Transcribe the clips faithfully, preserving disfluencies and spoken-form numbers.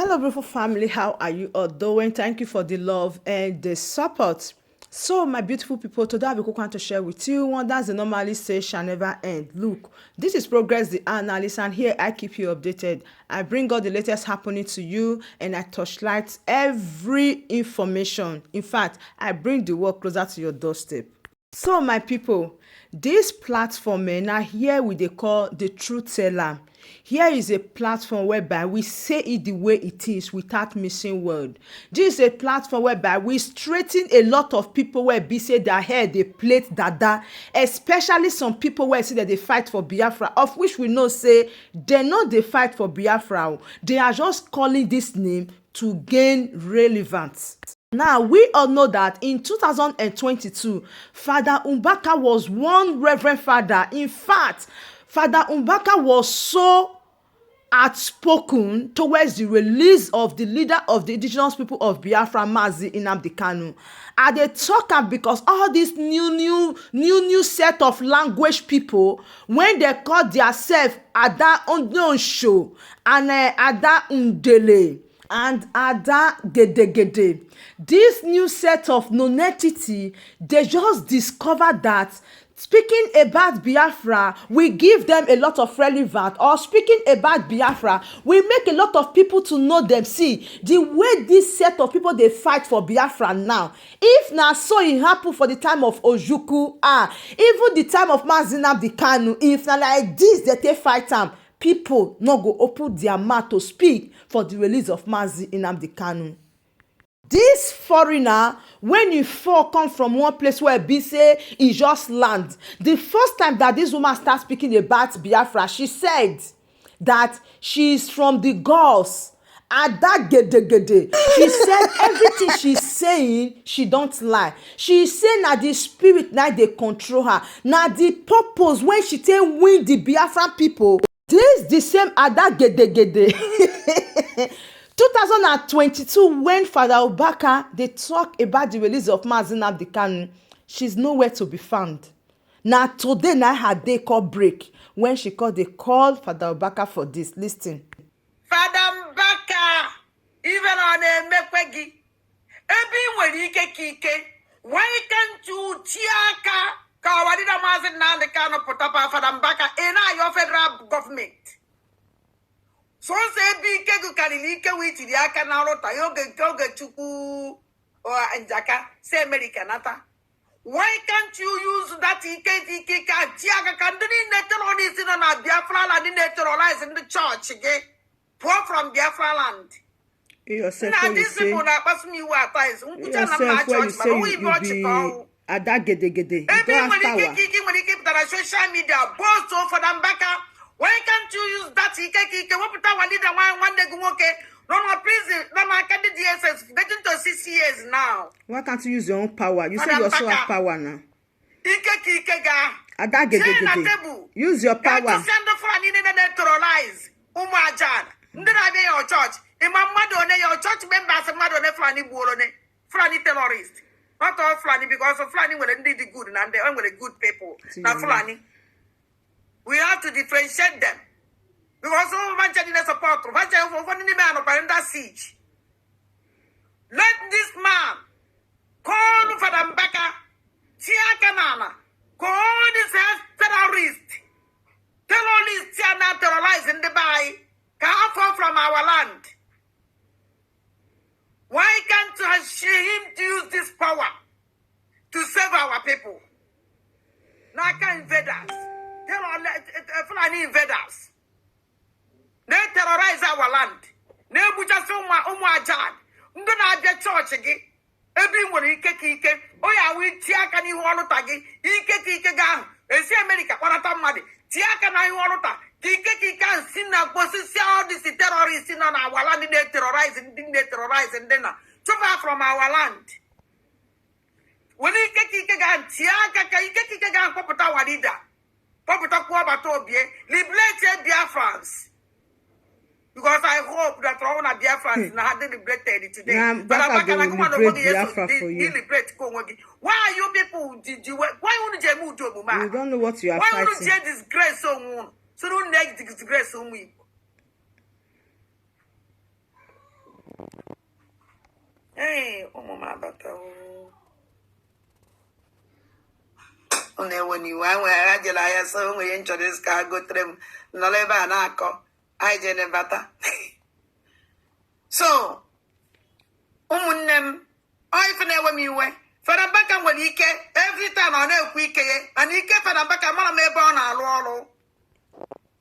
Hello, beautiful family. How are you all doing? Thank you for the love and the support. So, my beautiful people, today I'll be cooking to share with you one that's the normally say shall never end. Look, this is Progress the Analyst, and here I keep you updated. I bring all the latest happening to you, and I torchlight every information. In fact, I bring the world closer to your doorstep. So, my people, this platform, eh, now here we dey call the Truth Teller. Here is a platform whereby we say it the way it is without missing word. This is a platform whereby we straighten a lot of people where be say their hair they plait dada, especially some people where say that they fight for Biafra, of which we know say they know they fight for Biafra. Oh. They are just calling this name to gain relevance. Now, we all know that in two thousand twenty-two, Father Mbaka was one Reverend Father. In fact, Father Mbaka was so outspoken towards the release of the leader of the indigenous people of Biafra, Mazi Nnamdi Kanu. I dey talk am because all these new, new, new, new set of language people, when they call theirself Ada Onyonsho and uh, Ada Ndele, and Ada Gedegede. This new set of non-entity, they just discover that speaking about Biafra, we give them a lot of relevant, or speaking about Biafra, we make a lot of people to know them. See, the way this set of people they fight for Biafra now, if na so it happen for the time of Ojukwu, ah, even the time of Mazi Nnamdi Kanu, if na like this they take fight am, people no go open their mouth to speak for the release of Mazi Nnamdi Kanu. This foreigner, when he fall come from one place where be say he just land. The first time that this woman start speaking about Biafra, she said that she is from the Gulls. Ada Gedegede. She said everything she's saying, she don't lie. She say na the spirit na dey control her. Na the purpose when she take win the Biafran people. This the same Ada Gedegede. two thousand twenty-two, when Father Mbaka they talk about the release of Mazi Nnamdi Kanu, she's nowhere to be found. Now today na her day call break when she call they call Father Mbaka for this. Listen. Father Mbaka, even on a mepegi, ebe ị nwere ike ka ike, why can't you tie aka ka our leader Mazi Nnamdi Kanu pụta pa Father Mbaka ị na-ayọ federal government? Sọsọ ebe ike gị karịrị ike wee tiri aka na rụta ya oge nke oge Chukwu, uh, Njaka si America nata. Why can't you use that ike ike ka tie aka ka ndị niile terrorist nọ na Biafra land na-terrorize ndị church gị pụọ from Biafra land? Yourself na when you these say people na-akpasu m iwe at times. Nkwucha na mma yourself when you church, say mana you, onwe ibe you ọchị ka be ọnwụ. Ada Gedegede, you ebe ị don't have nwere ike power. Ike ike nwere ike ịpụtara social media boast Father Mbaka. Why can't you use that ike ka ike wepụta our leader nwa nwanne gị nwoke nọ na prison, nọ n'aka ndị D S S getting to six years now? Why can't you use your own power? You say Father you also Mbaka have power now. Ike ka ike gaa. Ada Gedegede, use your power. Tụsịa ndị Fulani niile na-terrorize ụmụ Ajad, ndị na-abịa your church. Ị ma mmadụ one your church members, mmadụ one Fulani gbuoro one? Fulani terrorist. Not all Fulani, because Fulani nwere ndị dị good na ndị, e nwere good people na Fulani. We have to differentiate them. Because ụmụ Ajad niile support, ụfọdụ n'ime ha nọkwa under siege. Let this man call Father Mbaka, tie aka n'ala, ka all these terrorists, terrorists a na-terrorize ndị be anyị, ka ha fall from our land. Why can't I see him to use this power to save our people? N'aka invaders, terror, Fulani invaders. Na-terrorize our land, na-egbuchasị ụmụ Ajad, ndị na-abịa church gị. Ebe ị nwere ike ka ike, onye awụ tie aka n'ihu ọlụta gị, ike ka ike gị ahụ esi America kpọnata mmadụ, tie aka na ihu ọlụta ka ike ka ike ahụ si na kposisi all these terrorists nọ na our land na-terrorize ndị, na-terrorize ndị na chụpụ ha from our land. Were ike ka ike gị ahụ tie aka ka ike ka ike gị ahụ kpọpụta our leader, kpọpụtakwuo Bata Obie, liberate Biafrans. Because I hope that all na Biafrans na ha dị liberated today. But Mbaka go liberate Biafra for you. Liberate ka onwe gị. Why are you people, why unu ji eme ụdị omume a? You don't know what you are fighting. Why unu ji disgrace onwe unu? So unu na-disgrace ụmụ Igbo. Ee, ụmụ m abata. Ọ na-ewe n'iwe, anyị nwere, ha jere ahịa, so o nwere ihe m chọrọ ịzụ ka ha gotere m. Nọrọ ebe a na-akọ, anyị jee na-ebata. So, ụmụnne m, ọ ife na-ewe m iwe. Fada Mbaka nwere ike, every time ọ na-ekwu ike ya, mana ike Fada Mbaka, mara m ebe ọ na-alụ ọrụ.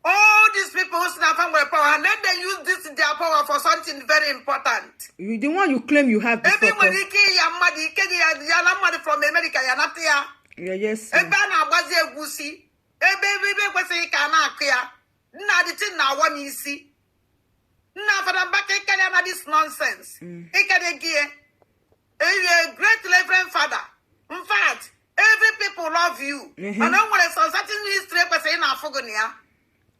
All these people who sinafa nwere power, let them use this their power for something very important. You, the one you claim you have Ebe before. Nwere ike ịya mmadụ, ike gị ya, ya na mmadụ from America ya nata ya. Yeah, yes. Ebe a na-agbazi egwusi, ebe ebe ebe ekwesịghị ka a na-akụ ya. Nna, the thing na-awa m isi. Nna, Fada Mbaka, ịkarịa na this nonsense. Ịkarịa gị ya. You're a great Reverend Father. In fact, every people love you. Mana o nwere some certain history ekwesịrị ị na-afụ gị na ya.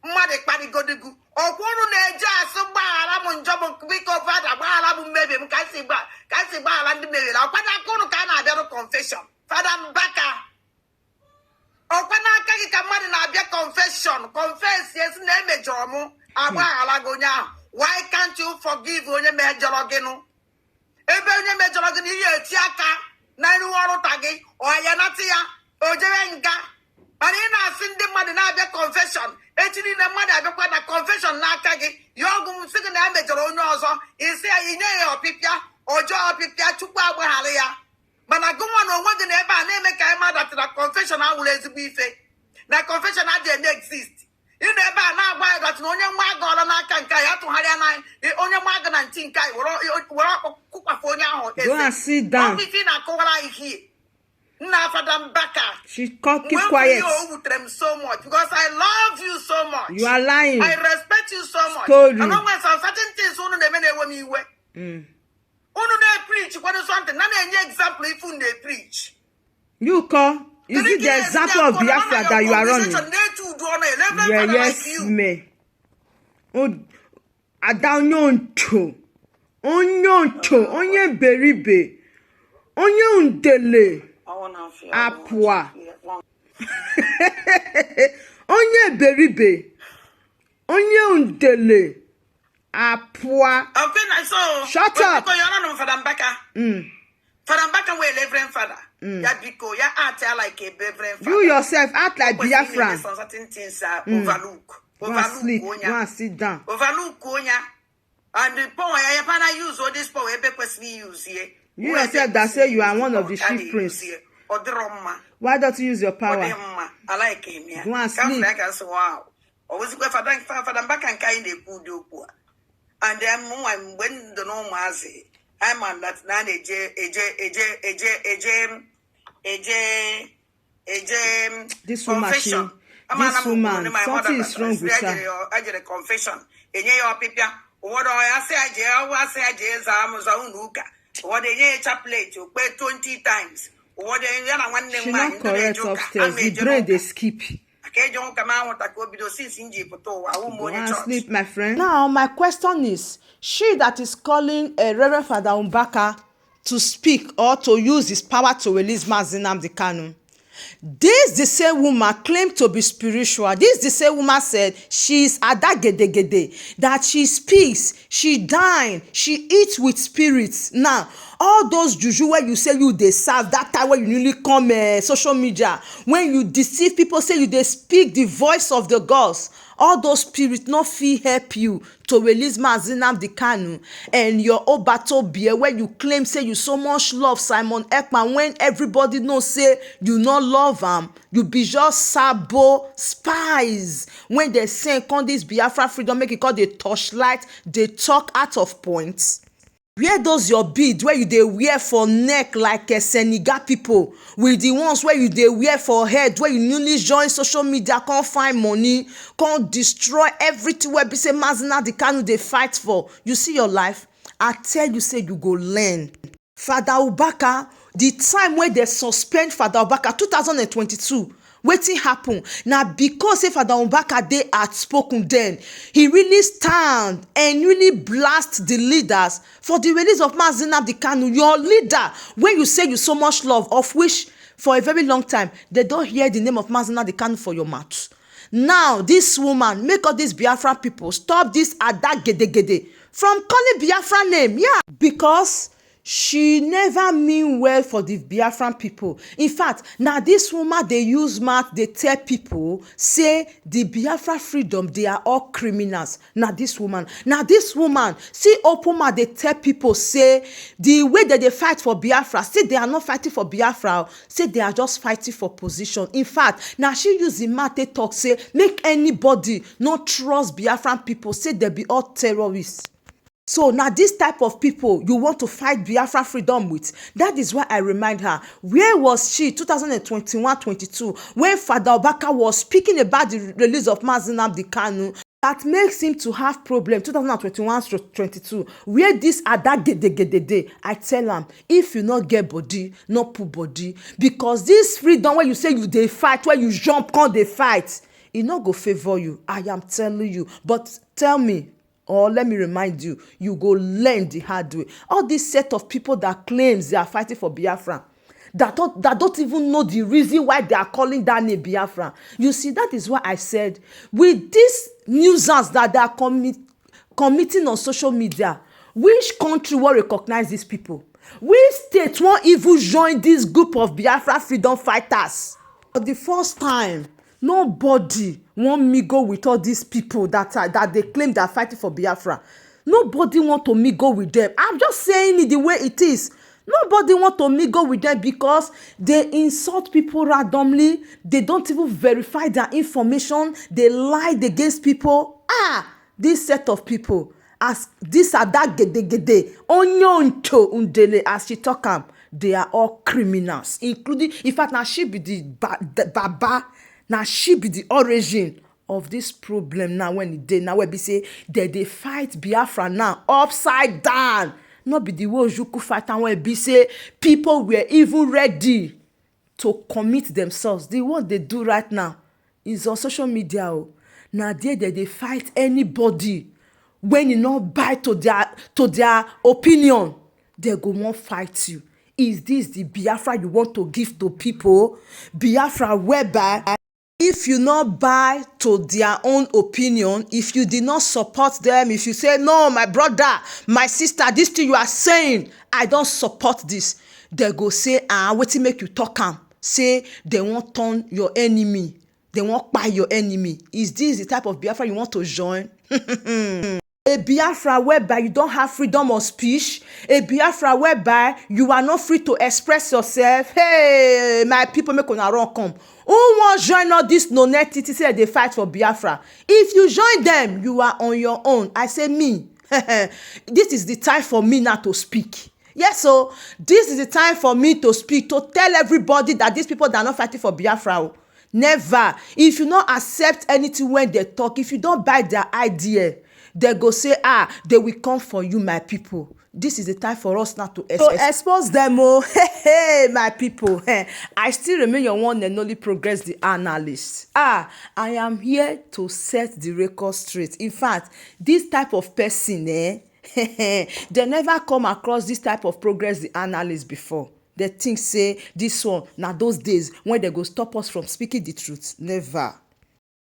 Mmadụ kparịgodigu. Ọkwa unu na-eje asị, "Gbaghara m njọ m, biko, Fada, gbaghara m mmehie m, ka m si gba-, ka m si gbaghara ndị mehiere." Ọkwa n'aka unu ka a na-abịarụ confession. Fada Mbaka. Ọkwa n'aka gị ka mmadụ na-abịa confession, confess, yes, na emejọrọ m, agbaghara gị onye ahụ. Why can't you forgive onye mejọrọ gị nụ? Ebe onye mejọrọ gị na ihe eti aka na iru ọrụ ta gị, ọ ya nata ya, o jere nga. Mana ị na-asị ndị mmadụ na-abịa confession, echi niile mmadụ abịakwa na confession n'aka gị, ya ọgwụ m sị gị na ya mejọrọ onye ọzọ, ị sị ya, inye ya ọpịpịa, ọjọọ ọpịpịa, Chukwu agbaghara ya. Mana gị nwa na onwe gị na ebe a na-eme ka anyị ma that na confession awụrụ ezigbo ife. Na confession adịghị eme exist. Ị na ebe a na-agwa ya that na onye nwa agọọla n'aka nke anyị, atụgharịa na anyị, onye nwa agụ na ntị nke anyị, were, were ọkpọ kụkwafụ onye ahụ eze. Go and sit down. Ọ bụ ife ị na-akọwara anyị hie. Nna, Fada Mbaka. She call, keep When quiet. We o wutere m so much because I love you so much. You are lying. I respect you so much. Story. And o nwere some certain things unu na-eme na-ewe m iwe. Mm. Unu na-epreach kwado something, na na-enye example ife unu na-epreach. You call, is it the example of Biafra that you are running? Na-etu udu ọnụ, eleven Yeah, father yes, like you. Me. O-, Ada onye ncho, onye ncho, onye beribe, onye ndele, apụa. Onye beribe, onye ndele, apụa. Okay, na so. Shut up. Biko, you're not Fada Mbaka. Mm. Fada Mbaka wee Reverend Father. Ya biko, ya act ya like a Reverend Father. You yourself act like Kwesịrị ime Biafra. Some certain things are Mm. Overlook. Go and sleep. Go Overlook onye. And sit down. Overlook onye. And the power ya, ya pana use all this power ebe kwesịrị use ye. You yourself that say you are one of the chief prince. Ọ dịrọ mma. Why don't you use your Ọ power? Dị mma. I like him ya. Go and Ka m sleep. fụ ya ka m sị, wow. Ọ bụzikwa Fada, Fa-, Fada Mbaka nke anyị na-ekwu ụdị okwu a. And then mụ nwa mgbe m dị na ụmụazị, anyị ma that na a na-eje, eje, eje, eje, eje, eje, eje, This woman, she, confession. Ama na this m woman, kwuru na my something mother is wrong with batara, her. ejere, ejere confession, enye ya ọpịpịa. Ụfọdụ ọ ya sị ya jee, ọwụ asị ya jee zaa m, zaa unu ụka. Ụfọdụ enye ya chaplet, o kpee twenty times. Ụfọdụ ya na nwanne m She nwaanyị not ndị na-eje correct ụka, upstairs. ama The eje brain n'ụka. They skip. Maka eje ụka m anwụta ka o bido since m ji pụta ụwa, awụ m Go onye and church. Sleep, my friend. Now, my question is, she that is calling a Reverend Father Mbaka to speak or to use his power to release Mazi Nnamdi Kanu. This the same woman claimed to be spiritual. This the same woman said she is Ada Gedegede, that she speaks, she dine, she eats with spirits. Now, all those juju where you say you dey serve that time when you newly come, eh, social media, when you deceive people, say you dey speak the voice of the gods, all those spirits no fit help you to release Mazi Nnamdi Kanu and your Obatobie, where you claim say you so much love Simon Ekpa, when everybody know say you no love am, you be just sabo spies. When they send come this Biafra freedom, make it call the torchlight, they talk out of points. Where those your bead where you dey wear for neck like a Senegal people, with the ones where you dey wear for head, where you newly join social media, can't find money, can't destroy everything where be say Mazi Nnamdi Kanu dey fight for. You see your life? I tell you say you go learn. Father Mbaka, the time when they suspend Father Mbaka, two thousand and twenty-two, wetin happen? Na because say Father Mbaka dey outspoken then. He really stand and really blast the leaders for the release of Mazi Nnamdi Kanu, your leader, when you say you so much love, of which for a very long time, they don't hear the name of Mazi Nnamdi Kanu for your mouth. Now, this woman, make all these Biafra people stop this Ada Gedegede from calling Biafra name. Yeah, because She never mean well for the Biafran people. In fact, na this woman dey use mouth dey tell people say the Biafra freedom, they are all criminals. Na this woman, na this woman, see open mouth dey tell people say the way that they fight for Biafra, say they are not fighting for Biafra, say they are just fighting for position. In fact, na she use the mouth take talk say make anybody no trust Biafran people, say they be all terrorists. So na this type of people you want to fight Biafra freedom with? That is why I remind her, where was she two thousand and twenty-one twenty-two when Father Obaka was speaking about the release of Mazi Nnamdi Kanu? That makes him to have problem two thousand and twenty-one stroke twenty-two, where this Ada Gedegede dey. I tell am, if you no get body, no put body, because this freedom wey you say you dey fight, wey you jump come dey fight, e no go favour you. I am telling you. But tell me, or let me remind you, you go learn the hard way. All this set of people that claims they are fighting for Biafra, that don't, that don't even know the reason why they are calling that name Biafra. You see, that is why I said, with this nuisance that they are commit, committing on social media, which country will recognize these people? Which state won't even join this group of Biafra freedom fighters? For the first time, nobody won't mingle with all these people that are, that they claim they are fighting for Biafra. Nobody want to mingle with them. I'm just saying it the way it is. Nobody want to mingle with them because they insult people randomly. They don't even verify their information. They lied against people. Ah, this set of people, as this Ada Gedegede, Onyoncho Ndele, as she talk am, they are all criminals, including, in fact, now she be the, ba- the baba, now she be the origin of this problem now when e dey now wey be say they dey fight Biafra now upside down. No be the way Ojukwu fight am wey be say people were even ready to commit themselves. The one they do right now is on social media. Oh. Now there they, they fight anybody when you not buy to their to their opinion. They go won't fight you. Is this the Biafra you want to give to people? Biafra whereby if you not buy to their own opinion, if you did not support them, if you say, "No, my brother, my sister, this thing you are saying, I don't support this," they go say, "Ah, wetin make you talk am?" Say they won't turn your enemy, they won't buy your enemy. Is this the type of Biafra you want to join? A Biafra whereby you don't have freedom of speech, a Biafra whereby you are not free to express yourself. Hey, my people, make una run come. Who wan join all this no net titi say they fight for Biafra? If you join them, you are on your own. I say me, this is the time for me now to speak. Yes, so this is the time for me to speak, to tell everybody that these people that are not fighting for Biafra, oh, never. If you not accept anything when they talk, if you don't buy their idea, they go say, "Ah, they will come for you, my people." This is the time for us now to, to expose them. Oh, hey, hey, my people. Hey, I still remain your one and only Progress the Analyst. Ah, I am here to set the record straight. In fact, this type of person, eh, they never come across this type of Progress the Analyst before. They think say this one, now those days when they go stop us from speaking the truth. Never.